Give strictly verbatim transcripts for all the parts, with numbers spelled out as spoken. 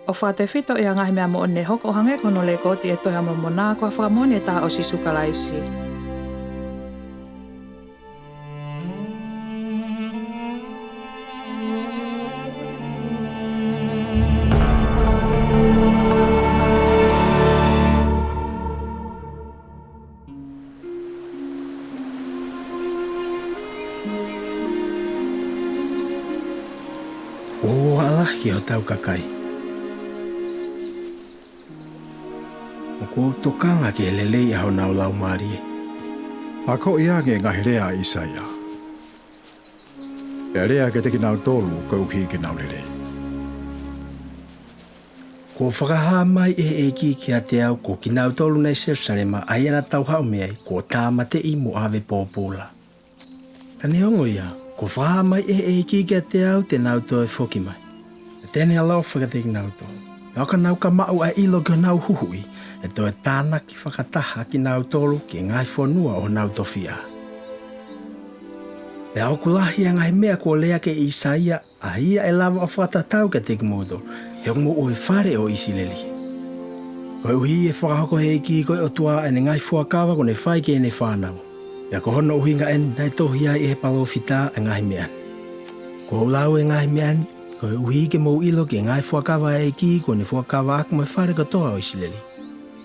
ʻOku fakatefito ʻi he ngaahi meʻa moʻoni ne hoko ʻo hangē ko hono lekooti ʻi he Tohi ʻa Molomoná, ko ha fakamoʻoni ʻe taha ʻo Sīsū Kalaisi. Kuo u ʻalu ki hotau kakai. ʻOku ou tokanga ki he lelei ʻa honau laumālie. Akoʻi ange e ngaahi lea ʻa ʻĪsaia. Pea lea kiate kinautolu koeʻuhi ke nau lelei. Kuo fakahā mai ʻe he ʻEiki kiate au ko kinautolu naʻe ʻi Selūsalema, ʻa ia naʻa tau haʻu mei ai, kuo tāmateʻi mo ʻave pōpula. Ka neongo ia, kuo fakahā mai ʻe he ʻEiki kiate au te nau toe foki mai. Pea te ne ʻaloʻofa kiate kinautolu. Pea ʻo ka nau ka maʻu ʻa e ʻilo ki honau huhuʻi, ʻe toe tānaki fakataha kinautolu ki he ngaahi fonua ʻo honau tofiʻa. Pea ʻoku lahi ʻa e ngaahi meʻa kuo lea ʻaki ʻe ʻĪsaia, ʻa ia ʻe lava ʻo fakatatau kiate kimoutolu, he ʻoku mou ʻo e fale ʻo ʻIsileli. Koeʻuhi ʻe fakahoko ʻe he ʻEiki ko e ʻOtuá ʻene ngaahi fuakava kuó ne fai ki heʻene fānaú. Pea ko hono ʻuhinga ʻeni naʻe tohi ai ʻe he palōfitá ʻa e ngaahi meʻá ni. Kuó u lau e ngaahi meʻá ni, koeʻuhi ke mou ʻilo ki he ngaahi fuakava ʻa e ʻEiki kuó ne fuakava ʻaki mo e fale kotoa ʻo ʻIsileli.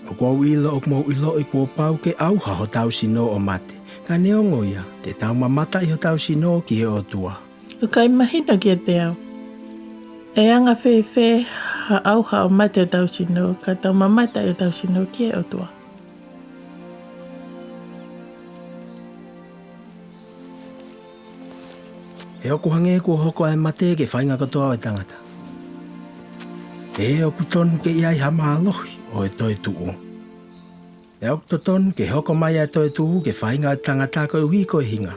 ʻOku ou ʻilo ʻoku mou ʻiloʻi kuo pau ke ʻauha hotau sinó ʻo mate. Ka neongo ia, te tau mamata ʻi hotau sinó ki he ʻOtuá. ʻOku ʻikai mahino kiate au. ʻE anga fēfē ha ʻauha ʻo mate hotau sinó, ka tau mamata ʻi hotau sinó ki he ʻOtuá. He ʻoku hangē kuo hoko ʻa e maté ki he faʻahinga kotoa ʻo e tangatá. He ʻoku tonu ke ʻi ai ha mālohi ʻo e toetuʻú. Pea ʻoku totonu ke hoko mai ʻa e toetuʻú ki he faʻahinga ʻo e tangatá koeʻuhi ko e hingá.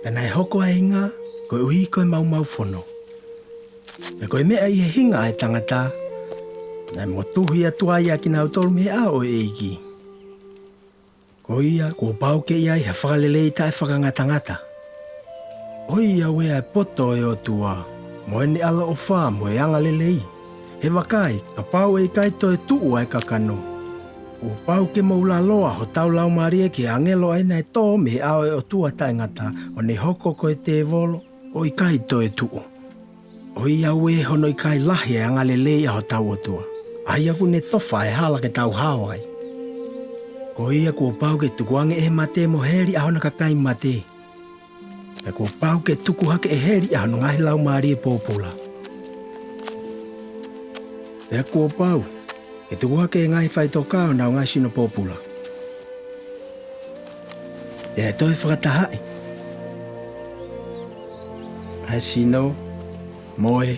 Pea naʻe hoko ʻa e hingá koeʻuhi ko e maumaufonó. Pea ko e meʻa ʻi he hinga ʻa e tangatá, naʻe motuhi atu ai ʻa kinautolu mei he ʻao ʻo e ʻEikí. Ko ia, kuo pau ke ʻi ai ha fakalelei taʻefakangatangata. ʻOiauē ʻa e poto ʻo e ʻOtuá, mo ʻene ʻaloʻofá, mo e angaleleí. He vakai, kapau ʻe ʻikai toe tuʻu ʻa e kakanó, kuo pau ke mou laloa hotau laumālie ki he ʻāngelo ʻa ia naʻe tō mei he ʻao ʻo e ʻOtua taʻengatá, ʻo ne hoko ko e tēvolo, ʻo ʻikai toe tuʻu. ʻOiauē hono ʻikai lahi ʻa e angalelei ʻa hotau ʻOtuá, ʻa ia ʻokú ne tofa ʻa e hala ke tau hao ai. Ko ia kuo pau ke tukuange ʻe he maté mo heli ʻa hona kakai maté. Pea kuo pau ke tuku hake ʻe heli ʻa hono ngaahi laumālie pōpulá. Pea kuo pau ke tuku hake ʻe he ngaahi faʻitoka ʻa honau ngaahi sino pōpulá. Pea ʻe toe fakatahaʻi ʻa e sinó mo e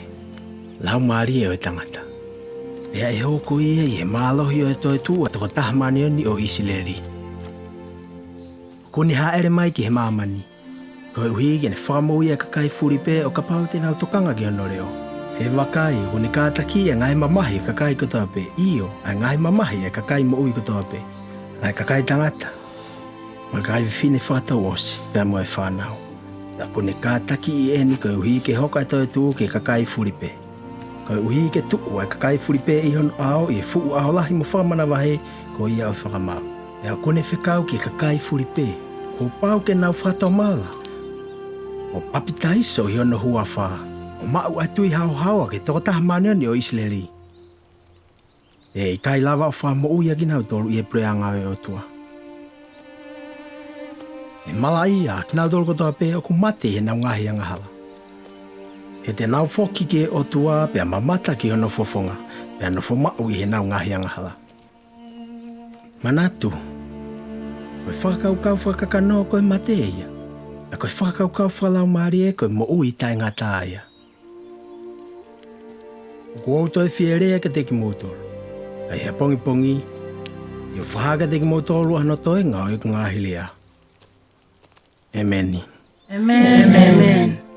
laumālie ʻo e tangatá. Pea ʻe hoko ia ʻi he mālohi ʻo e toetuʻu ʻa e Tokotaha Māʻoniʻoni ʻo ʻIsilelí. ʻOkú ne hāʻele mai ki he māmaní, koeʻuhi ke ne fakamoʻui ʻa e kakai fulipē ʻo kapau te nau tokanga ki hono leʻó. He vakai, ʻokú ne kātakiʻi ʻa e ngaahi mamahi ʻa e kakai kotoa pē, ʻio, ʻa e ngaahi mamahi ʻa e kakai moʻui kotoa pē, ʻa e kakai tangata, mo e kakai fefine fakatouʻosi, pea mo e fānaú. Pea ʻokú ne kātakiʻi ʻeni koeʻuhi ke hoko ʻa e toetuʻú ki he kakai fulipē, koeʻuhi ke tuʻu ʻa e kakai fulipē ʻi hono ʻaó ʻi he fuʻu ʻaho lahi mo fakamanavahē ko ia ʻo e fakamaau. Pea ʻokú ne fekau ki he kakai fulipē, kuo pau ke nau fakatomala mo papitaiso ʻi hono huafá, ʻo maʻu ʻa e tui haohaoa ki he Tokotaha Māʻoniʻoni ʻo ʻIsilelí. ʻE ʻikai lava ʻo fakamoʻui ʻa kinautolu ʻi he puleʻanga ʻo e ʻOtuá. ʻE malaʻia ʻa kinautolu kotoa pē ʻoku mate ʻi heʻenau ngaahi angahalá. He te nau foki ki he ʻOtuá, pea mamata ki hono fofongá, pea nofo maʻu ʻi heʻenau ngaahi angahalá. Manatu, ko e fakakaukau fakakakanó ko e maté ia, pea ko e fakakaukau fakalaumālié ko e moʻui taʻengata ia. ʻOku ou toe fie lea kiate kimoutolu, ka ʻi he ʻapongipongí, te u fakahā kiate kimoutolu ʻa hono toenga ʻo ʻeku ngaahi leá. ʻEmeni. ʻEmeni. ʻEmeni.